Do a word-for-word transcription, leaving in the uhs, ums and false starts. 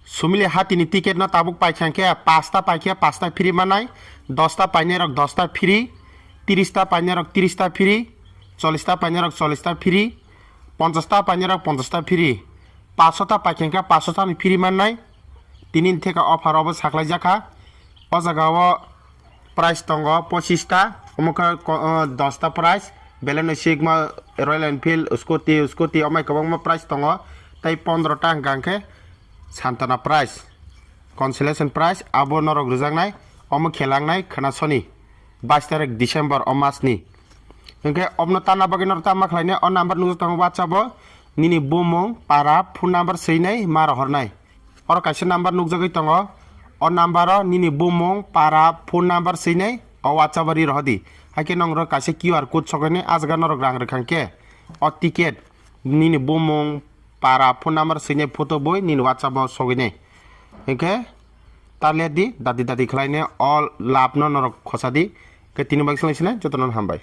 Sumili hatini ticket no tabuk paikha khe pasta paikhe pasta free manai, dosta painai rok dosta free, tirista painai rok tirista free, cholista painai rok cholista free, ponchasta painai rok ponchasta free, paanchshota paikha khe paanchshota ni free manai. Tini theka offer obo saklai jakha. O jaga o price tongo pochista, omo khe ko-, o, dosta price, belai no sigma Royal Enfield, scooty, scooty, omai kwbangma price tongo, tei pondro ta hwnkha khe Santana price, consolation price, abo norok rwjaknai, omo khelangnai khwna soni bais tarik December o masni. Hwnkhe obno tanna bagwi norok tama khlainai, o number nukjak tongo WhatsApp o, nini bumung, para, phone number swinai ma rohornai. Oro kaisa number nukjagwi tongo. O number o nini bumung, para, phone number swinai o WhatsApp o ri rohodi. Haikhe nong ro kaisa Q R code sogwinai, ah jaga norok rang rwkha khe o ticket nini bumung, para, phone number swinai photo boi nini WhatsApp o sogwinai. Hinkhe ta le di, dadi dadi khlainai o lab no norok khosadi. Khe tini bai swlai sinai jotono hambai.